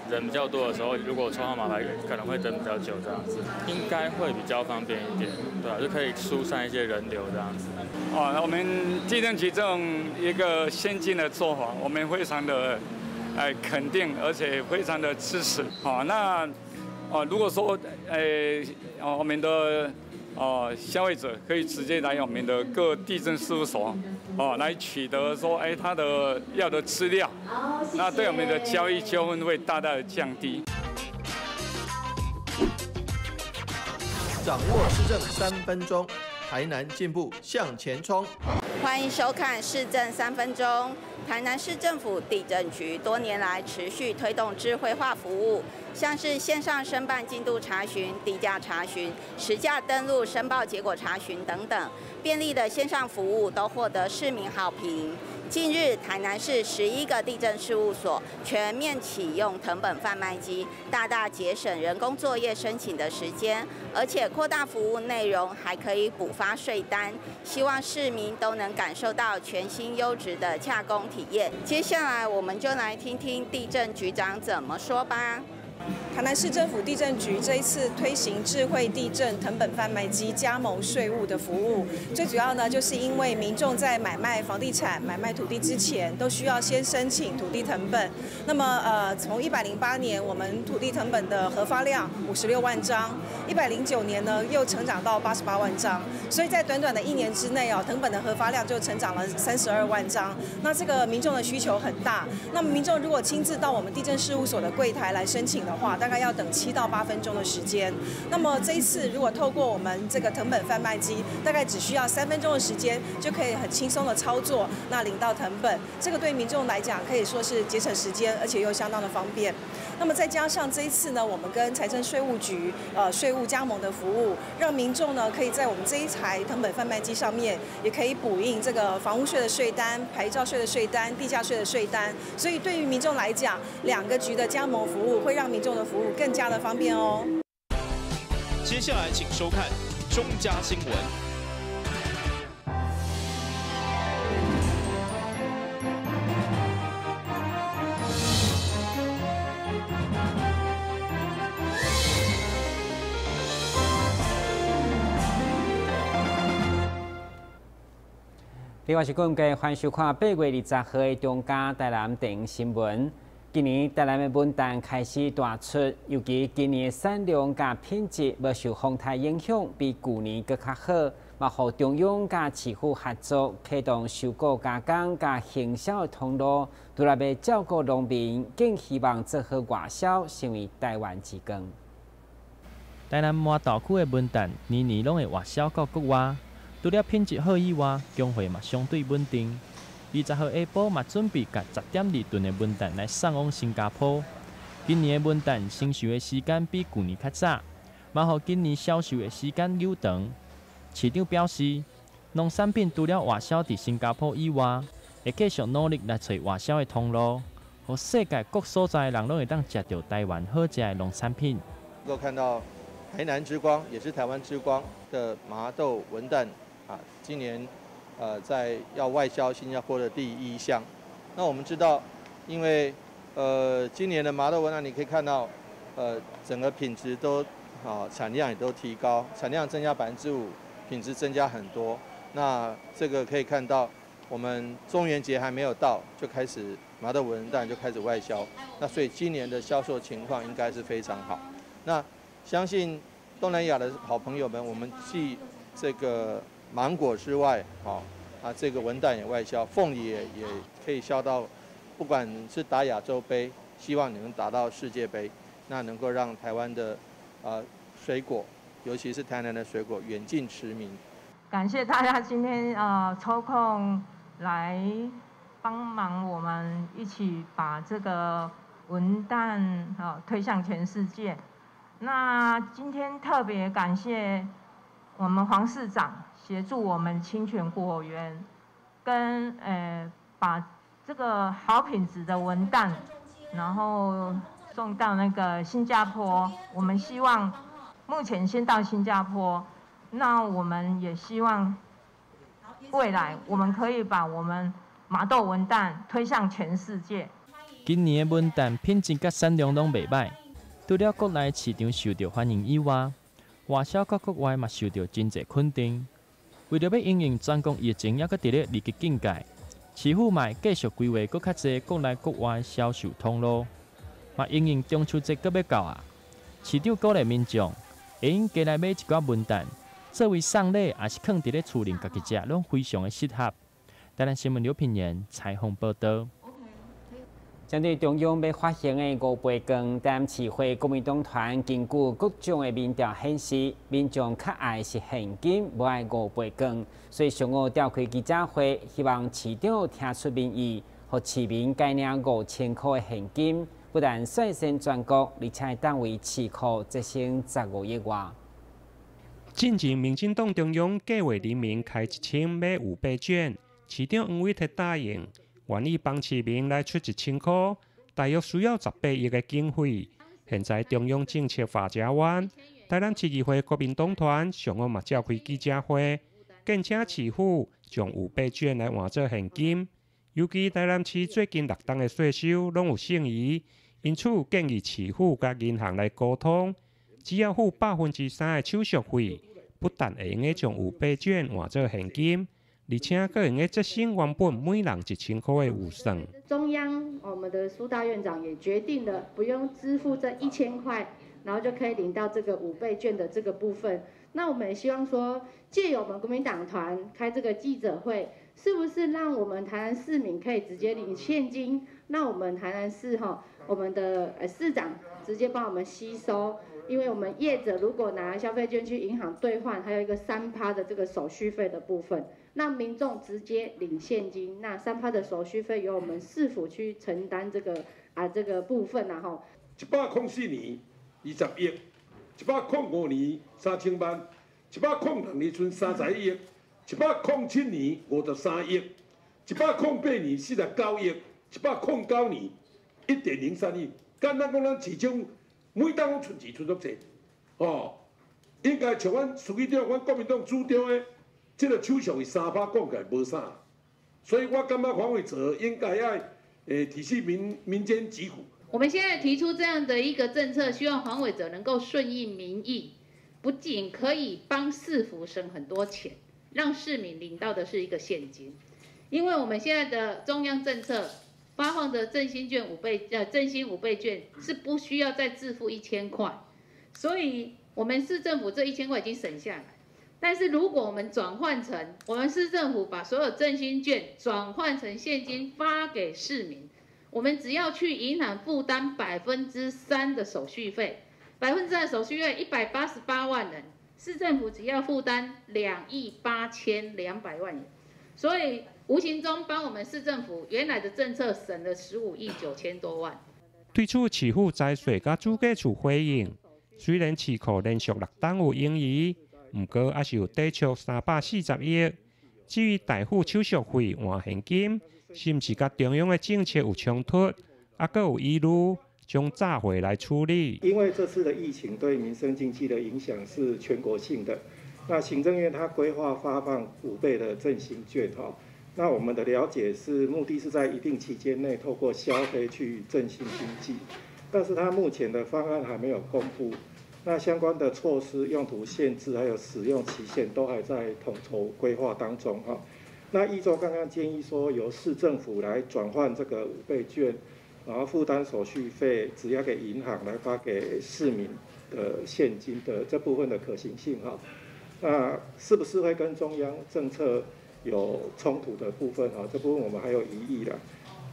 人比较多的时候，如果抽号码牌可能会等比较久，这样子应该会比较方便一点，对啊，就可以疏散一些人流这样子。啊，我们地政局这种一个先进的做法，我们非常的肯定，而且非常的支持。好，那如果说我们的消费者可以直接来我们的各地政事务所，来取得说，他的要的资料，那对我们的交易纠纷会大大的降低。掌握市政3分钟，台南进步向前冲。欢迎收看市政三分钟。台南市政府地政局多年来持续推动智慧化服务，像是线上申办进度查询、地价查询、实价登录申报结果查询等等，便利的线上服务都获得市民好评。近日，台南市11个地政事务所全面启用誊本贩卖机，大大节省人工作业申请的时间，而且扩大服务内容，还可以补发税单。希望市民都能感受到全新优质的洽公体验。接下来，我们就来听听地政局长怎么说吧。台南市政府地政局这一次推行智慧地政誊本贩卖机加盟税务的服务，最主要呢，就是因为民众在买卖房地产、买卖土地之前，都需要先申请土地誊本。那么，从108年我们土地誊本的核发量56万张，109年呢又成长到88万张，所以在短短的一年之内哦，誊本的核发量就成长了32万张。那这个民众的需求很大，那么民众如果亲自到我们地政事务所的柜台来申请的话，大概要等7到8分钟的时间。那么这一次如果透过我们这个誊本贩卖机，大概只需要3分钟的时间，就可以很轻松的操作，那领到誊本。这个对民众来讲可以说是节省时间，而且又相当的方便。那么再加上这一次呢，我们跟财政税务局税务加盟的服务，让民众呢可以在我们这一台誊本贩卖机上面，也可以补印这个房屋税的税单、牌照税的税单、地价税的税单。所以对于民众来讲，两个局的加盟服务会让民众的服务更加的方便哦。接下来请收看中嘉新闻。另外是讲嘅，欢迎收看8月20号的中嘉台南电视新闻。今年台南的文旦开始大出，尤其今年的产量佮品质无受风台影响，比旧年阁较好。嘛，予中央佮市府合作，启动收购加工佮行销的通路，除了欲照顾农民，更希望做好外销，成为台湾之光。台南麻豆区的文旦年年拢会外销到国外，除了品质好以外，供货嘛相对稳定。20号下晡嘛准备共10.2吨的文旦来送往新加坡。今年的文旦成熟的时间比旧年较早，嘛予今年销售的时间扭长。市长表示，农产品除了外销伫新加坡以外，会继续努力来揣外销的通路，予世界各所在的人拢会当食著台湾好食的农产品。能够看到台南之光，也是台湾之光的麻豆文旦啊，今年在要外销新加坡的第一箱。那我们知道，因为今年的麻豆文旦，你可以看到，整个品质都啊产量也都提高，产量增加5%，品质增加很多。那这个可以看到，我们中元节还没有到，就开始麻豆文旦就开始外销。那所以今年的销售情况应该是非常好。那相信东南亚的好朋友们，我们继这个芒果之外，这个文旦也外销，凤梨也可以销到，不管是打亚洲杯，希望你能打到世界杯，那能够让台湾的水果，尤其是台南的水果远近驰名。感谢大家今天抽空来帮忙，我们一起把这个文旦推向全世界。那今天特别感谢我们黄市长协助我们清泉果园，跟把这个好品质的文旦，然后送到那个新加坡。我们希望目前先到新加坡，那我们也希望未来我们可以把我们麻豆文旦推向全世界。今年的文旦品质佮产量攏袂䆀，除了國內市場受著歡迎以外，外銷到國外嘛受著真濟肯定。為著欲因應全國疫情猶閣佇咧二級警戒，市府嘛會繼續規劃閣較濟國內國外銷售通路，嘛因應中秋節閣欲到啊，市長鼓勵民眾會用加來買一寡文旦，作為送禮，抑是囥佇咧厝內家己食，攏非常的適合。台南新聞劉品言採訪報導。針對中央欲發行的五倍券，台南市會國民黨團根據各種的民調顯示，民眾較愛是現金，無愛五倍券，所以上午召開記者會，希望市長聽出民意，予市民改領5000箍的現金，不但率先全國，而且會當為市庫節省15億外。進前民進黨中央計劃人民開1000買五倍券，市長黃偉哲答應，願意幫市民來出1000箍，大約需要18億的經費。現在中央政策發遮彎，台南市議會國民黨團上午嘛召開記者會，建請市府將五倍券來換做現金。尤其台南市最近6冬的稅收攏有剩餘，因此建議市府佮銀行來溝通，只要付3%的手續費，不但會用得將五倍券換做現金，而且閣會用得節省原本每人1000箍的預算。中央我們的蘇大院長也決定了，不用支付這1000塊，然後就可以領到這個五倍券的這個部分。那我們也希望說，借由我們國民黨團開這個記者會，是不是讓我們台南市民可以直接領現金？讓我們台南市哈，我們的市長直接幫我們吸收。因為我們業者如果拿消費券去銀行兌換，還有一個3趴的這個手續費的部分，讓民眾直接領現金，那三趴的手續費由我們市府去承擔這個部分然後104年20億，105年3000萬，106年賰31億，107年53億，108年49億，109年1.03億。簡單講，咱市長每當攏存錢存足濟，哦，應該像阮書記長、阮國民黨主張的，這個手續費3趴講起來無啥，所以我感覺黃偉哲應該愛體恤民間疾苦。我們現在提出這樣的一個政策，希望黃偉哲能夠順應民意，不僅可以幫市府省很多錢，讓市民領到的是一個現金，因為我們現在的中央政策發放的振興券五倍，振興五倍券是不需要再自付1000塊，所以我們市政府這1000塊已經省下來。但是如果我們轉換成我們市政府把所有振興券轉換成現金發給市民，我們只要去銀行負擔3%的手續費，3%的手續費188萬人，市政府只要負擔2億8200萬元，所以無形中幫我們市政府原來的政策省了15億9千多萬。對此，市府財稅佮主計處回應，雖然市庫連續6冬有盈餘，毋過猶是有底數340億。至於代付手續費換現金，是毋是佮中央的政策有衝突，猶閣有疑慮，將詐回來處理。因為這次的疫情對民生經濟的影響是全國性的，那行政院它規劃發放五倍的振興券，哈，那我們的了解是目的是在一定期間內透過消費去振興經濟，但是它目前的方案還沒有公布。那相關的措施、用途限制還有使用期限都還在統籌規劃當中哈。那議座剛剛建議說，由市政府來轉換這個五倍券，然後負擔手續費，質押給銀行來發給市民的現金的這部分的可行性哈。那是不是會跟中央政策有衝突的部分哈？這部分我們還有疑義啦。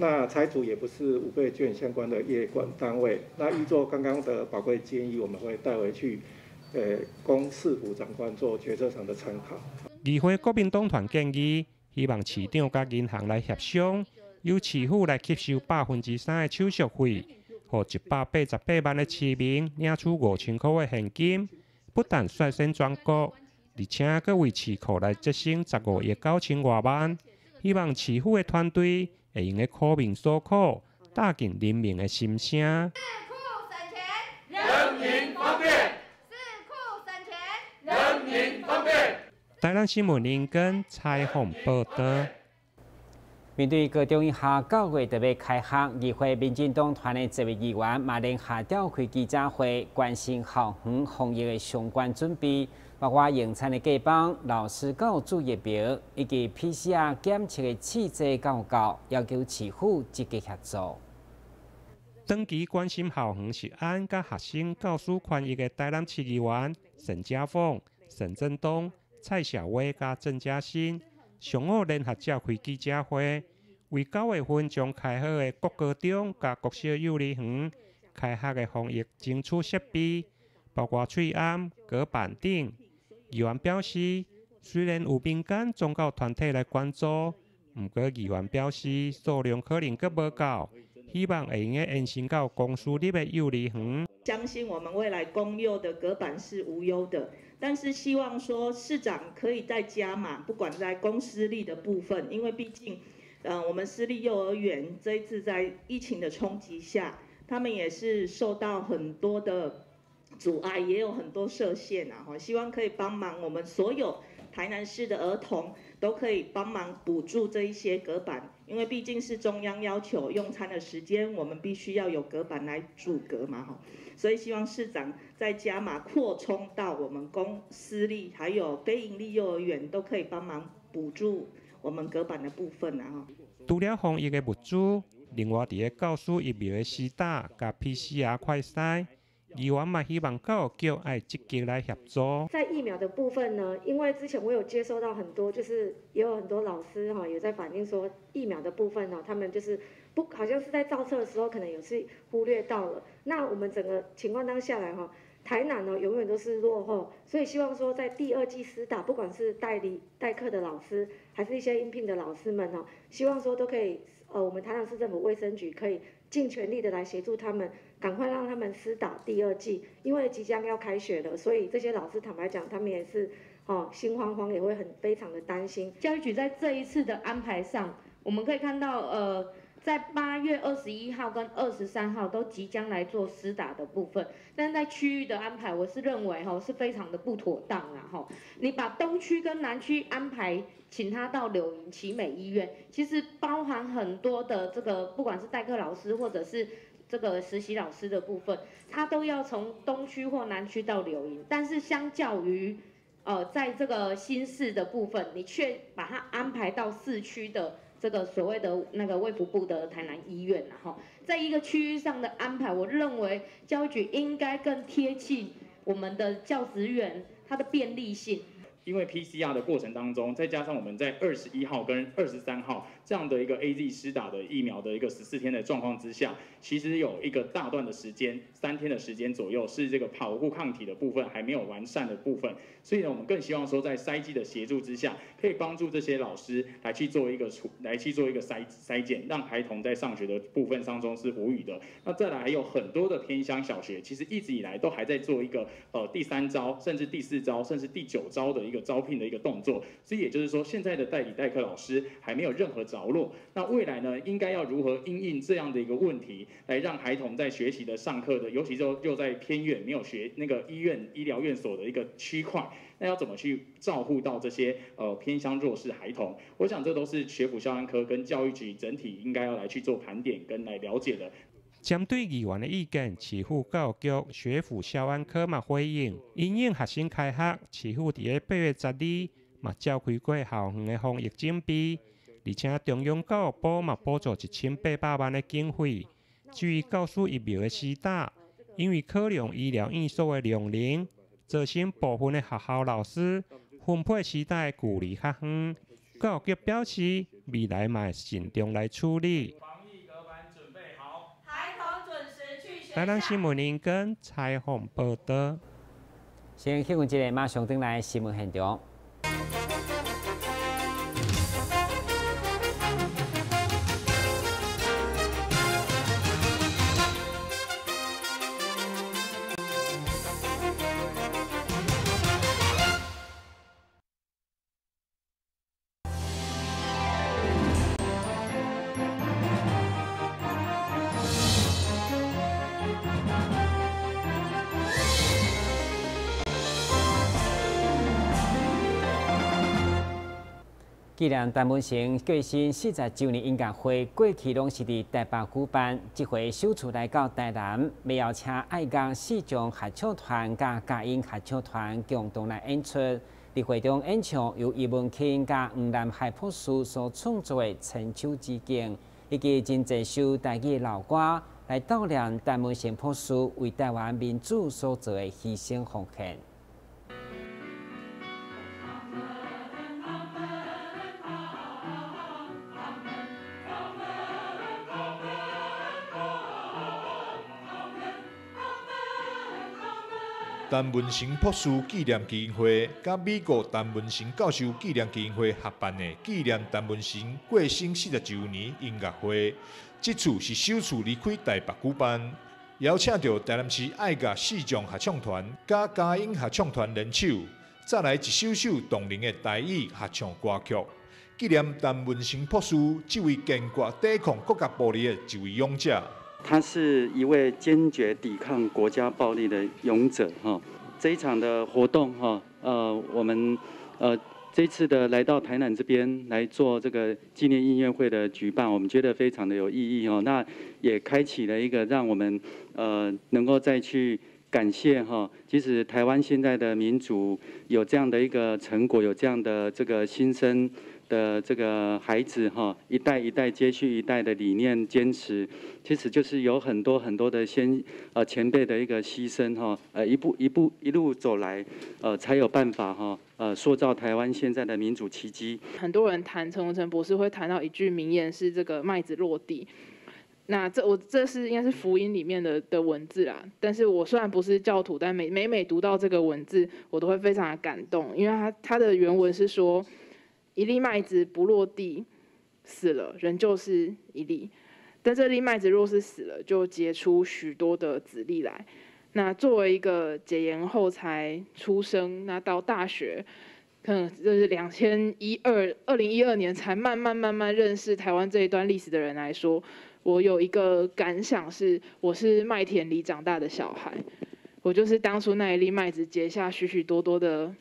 那財主也不是五倍券相關的業管單位。那議座剛剛的寶貴建議，我們會帶回去，供市府長官做決策上的參考。議會國民黨團建議，希望市長佮銀行來協商，由市府來吸收3%的手續費，予188萬的市民領取5000箍的現金，不但率先全國，而且閣為市庫來節省15億9千外萬。希望市府的團隊會用得苦民所苦，貼近人民的心聲。市庫省錢，人民方便。市庫省錢，人民方便。台南新聞林根採訪報導。面對高中以下9月特別開學，議會民進黨團的這位議員嘛聯合召開記者會，關心校園防疫的相關準備，包括用餐的計劃、老師教注疫苗以及 PCR 檢測的試劑夠不夠，要求市府積極協助。長期關心校園食安佮學生教師權益的台南市議員沈家鳳、沈振東、蔡小薇佮鄭嘉欣，上午聯合召開記者會，為9月份將開學的國高中佮國小幼兒園開學的防疫爭取設備，包括喙罨、隔板等。議員表示，雖然有民間宗教團體來捐助，毋過議員表示數量可能閣無夠，希望會用得延伸到公私立的幼兒園。相信我們未來公幼的隔板是無憂的。但是希望說市長可以再加碼，不管在公私立的部分，因為畢竟，我們私立幼兒園這一次在疫情的衝擊下，他們也是受到很多的阻礙，也有很多設限啊。希望可以幫忙我們所有台南市的兒童都可以幫忙補助這一些隔板，因為畢竟是中央要求用餐的時間，我們必須要有隔板來阻隔嘛，所以希望市長再加碼擴充到我們公私立還有非營利幼兒園都可以幫忙補助我們隔板的部分啊。除了防疫的物資，另外佇咧教師疫苗的施打佮 PCR 快篩，議員嘛希望教育局愛積極來協助。在疫苗的部分呢，因為之前我有接收到很多，就是也有很多老師哈也在反映說疫苗的部分呢，他們就是不好像是在造冊的時候可能有是忽略到了。那我們整個情況當下來哈，台南呢永遠都是落後，所以希望說在第二季施打，不管是代理代課的老師，還是一些應聘的老師們哦，希望說都可以，我們台南市政府衛生局可以盡全力的來協助他們，趕快讓他們施打第二劑，因為即將要開學了，所以這些老師坦白講，他們也是心慌慌，也會很非常的擔心。教育局在這一次的安排上，我們可以看到，在8月21號跟23號都即將來做施打的部分，但在區域的安排，我是認為是非常的不妥當啊！你把東區跟南區安排，請他到柳營奇美醫院，其實包含很多的這個，不管是代課老師或者是這個實習老師的部分，他都要從東區或南區到柳營，但是相較於在這個新市的部分，你卻把它安排到市區的。這個所謂的那個衛福部的台南醫院，然後在一個區域上的安排，我認為教育局應該更貼近我們的教職員他的便利性。因為 PCR 的過程當中，再加上我們在21號跟23號這樣的一個 AZ 施打的疫苗的一個14天的狀況之下，其實有一個大段的時間，3天的時間左右是這個保護抗體的部分還沒有完善的部分，所以呢，我們更希望說在篩劑的協助之下，可以幫助這些老師來去做一個處，來去做一個篩檢，讓孩童在上學的部分當中是無虞的。那再來還有很多的偏鄉小學，其實一直以來都還在做一個第三招，甚至第四招，甚至第九招的一個招聘的一個動作，所以也就是說，現在的代理代課老師還沒有任何着落。那未來呢，應該要如何因應這樣的一個問題，來讓孩童在學習的上課的，尤其就又在偏遠沒有學那個醫院醫療院所的一個區塊，那要怎麼去照顧到這些偏鄉弱勢孩童？我想這都是學府校安科跟教育局整體應該要來去做盤點跟來了解的。針對議員的意見，市府教育局學府校安科嘛回應，因應學生開學，市府佇咧8月12嘛召開過校園的防疫準備，而且中央教育部嘛補助1800萬的經費。至於教師疫苗的施打，因為考量醫療院所的量能，造成部分的學校老師分配施打的距離較遠。教育局表示，未來嘛會慎重來處理。台南新聞林根採訪報道。先休困一下，馬上轉來新聞現場。紀念陳文成過身40週年音樂會，過去攏是佇台北舉辦，這回首次來到台南，欲邀請愛樂四將合唱團佮佳音合唱團共同來演出。佇會中演唱由葉文慶佮黃南海博士所創作的《千秋之境》，以及真濟首台語老歌，來悼念陳文成博士為台灣民主所做的犧牲奉獻。陳文成博士紀念基金會佮美國陳文成教授紀念基金會合辦的紀念陳文成過身40週年音樂會，這次是首次離開台北舉辦，邀請著台南市愛樂四將合唱團佮佳音合唱團聯手，再來一首首動人的台語合唱歌曲，紀念陳文成博士這位堅決抵抗國家暴力的一位勇者。他是一位堅決抵抗國家暴力的勇者，哈！這一場的活動，哈，我們，這次的來到台南這邊來做這個紀念音樂會的舉辦，我們覺得非常的有意義，哦。那也開啟了一個讓我們，能夠再去感謝，哈，即使台灣現在的民主有這樣的一個成果，有這樣的這個新生的這個孩子哈，一代一代接續一代的理念堅持，其實就是有很多很多的前輩的一個犧牲哈，一步一步一路走來，才有辦法哈，塑造台灣現在的民主奇蹟。很多人談陳文成博士會談到一句名言，是這個麥子落地。那這是應該是福音裡面的文字啦。但是我雖然不是教徒，但每每讀到這個文字，我都會非常的感動，因為它的原文是說，一粒麥子不落地，死了，仍舊是一粒；但這粒麥子若是死了，就結出許多的子粒來。那作為一個解嚴後才出生，那到大學，可能就是2012年才慢慢慢慢認識台灣這一段歷史的人來說，我有一個感想是，我是麥田裡長大的小孩，我就是當初那一粒麥子結下許許多多的。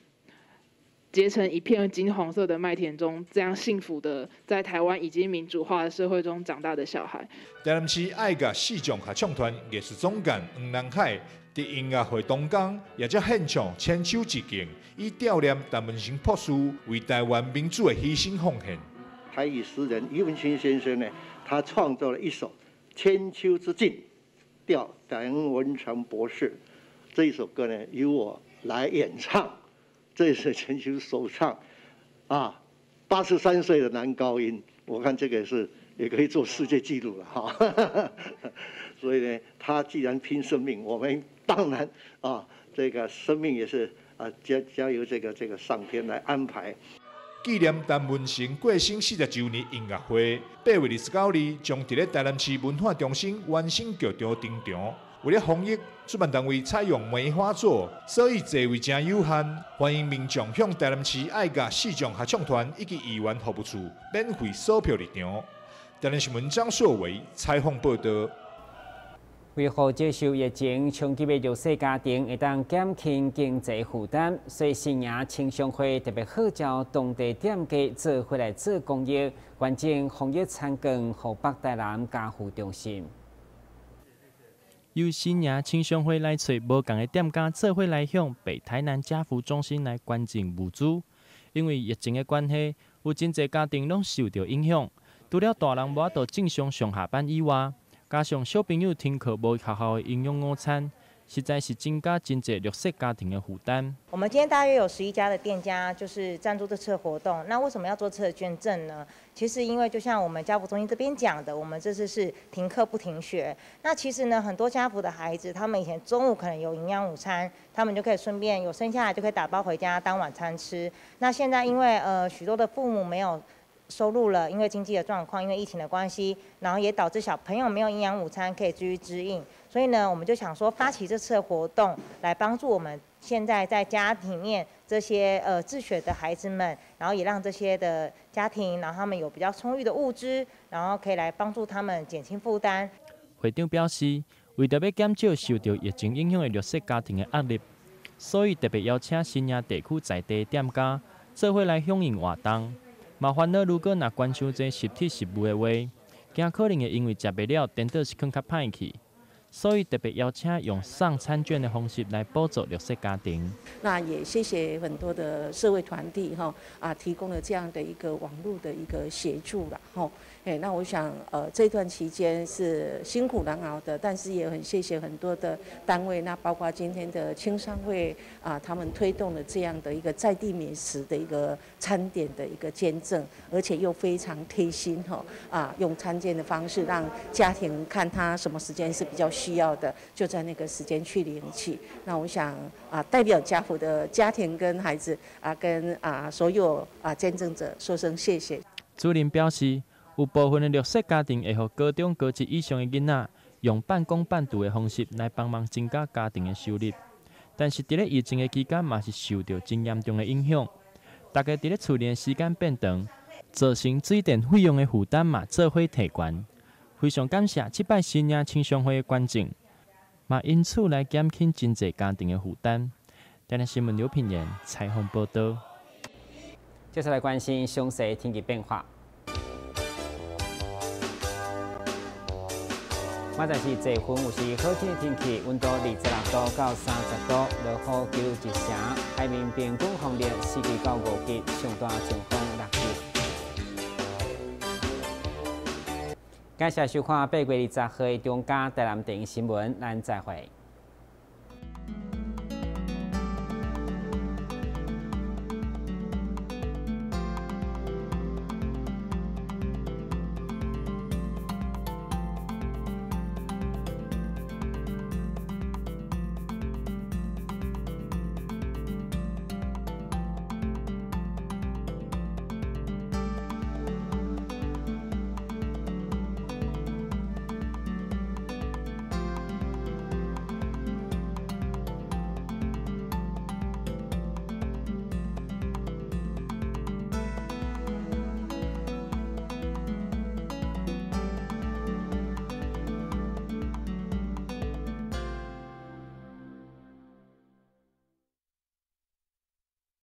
結成一片金黃色的麥田中，這樣幸福的在台灣已經民主化的社會中長大的小孩。台南市愛樂四將合唱團藝術總監黃南海佇音樂會當中，也才獻唱《千秋之境》，以悼念陳文成博士為台灣民主的犧牲奉獻。台語詩人余文清先生呢，他創作了一首《千秋之境》，吊陳文成博士。這一首歌呢，由我來演唱。這是全球首唱，啊，83歲的男高音，我看這個是也可以做世界紀錄了哈。所以呢，他既然拼生命，我們當然啊，這個生命也是啊，交由這個上天來安排。紀念陳文成過身40週年音樂會，8月29日將佇咧台南市文化中心原生劇場登場。為了防疫，主辦單位採用梅花座，所以座位誠有限。歡迎民眾向台南市愛樂四將合唱團以及議員服務處免費索票入場。台南新聞張碩偉採訪報道。為予這受疫情衝擊的弱勢家庭會當減輕經濟負擔，所以新營青商會特別號召當地店家做伙來做公益，捐贈防疫餐券予北台南家扶中心。由新營青商會來揣無仝的店家做伙來向北台南家扶中心來捐贈物資，因為疫情的關係，有真濟家庭攏受著影響。除了大人無法度正常上下班以外，加上小朋友停課無學校的營養午餐，實在是增加真濟弱勢家庭的負擔。我們今天大約有11家的店家，就是贊助這次的活動。那為什麼要做這次的捐贈呢？其實因為就像我們家扶中心這邊講的，我們這次是停課不停學。那其實呢，很多家扶的孩子，他們以前中午可能有營養午餐，他們就可以順便有剩下來就可以打包回家當晚餐吃。那現在因為許多的父母沒有收入了，因為經濟的狀況，因為疫情的關係，然後也導致小朋友沒有營養午餐可以繼續支應，所以呢，我們就想說發起這次的活動，來幫助我們現在在家裡面這些自學的孩子們，然後也讓這些的家庭，然後他們有比較充裕的物資，然後可以來幫助他們減輕負擔。會長表示，為著欲減少受著疫情影響的弱勢家庭的壓力，所以特別邀請新營地區在地店家做伙來響應活動。嘛烦恼如果若捐傷濟實體食物的話，驚可能會因為食袂了，顛倒是囥較歹去。所以特別邀請用送餐券的方式來補助弱勢家庭。那也謝謝很多的社會團體哈啊，提供了這樣的一個網絡的一個協助啦吼。哎，那我想這段期間是辛苦難熬的，但是也很謝謝很多的單位，那包括今天的青商會啊，他們推動了這樣的一個在地美食的一個餐點的一個捐贈，而且又非常貼心吼啊，用餐券的方式讓家庭看他什麼時間是比較需要的，就在那個時間去領取。那我想啊，代表家福的家庭跟孩子啊，跟啊所有啊捐贈者說聲謝謝。主任表示，有部分的弱勢家庭會予高中、高職以上的囡仔用半工半讀的方式來幫忙增加家庭的收入，但是佇咧疫情的期間嘛是受著真嚴重的影響。大家佇咧厝內的時間變長，造成水電費用的負擔嘛做伙提懸。非常感謝這擺新營青商會的捐贈，嘛因此來減輕真濟家庭的負擔。台南新聞劉品言採訪報道。接下來關心詳細天氣變化。明仔是濟雲，有時好天的天氣，溫度26度到30度，落雨幾率一成，海面平均風力4級到5級，上大陣風6級。感謝收看8月20號的中嘉台南電視新聞，咱再會。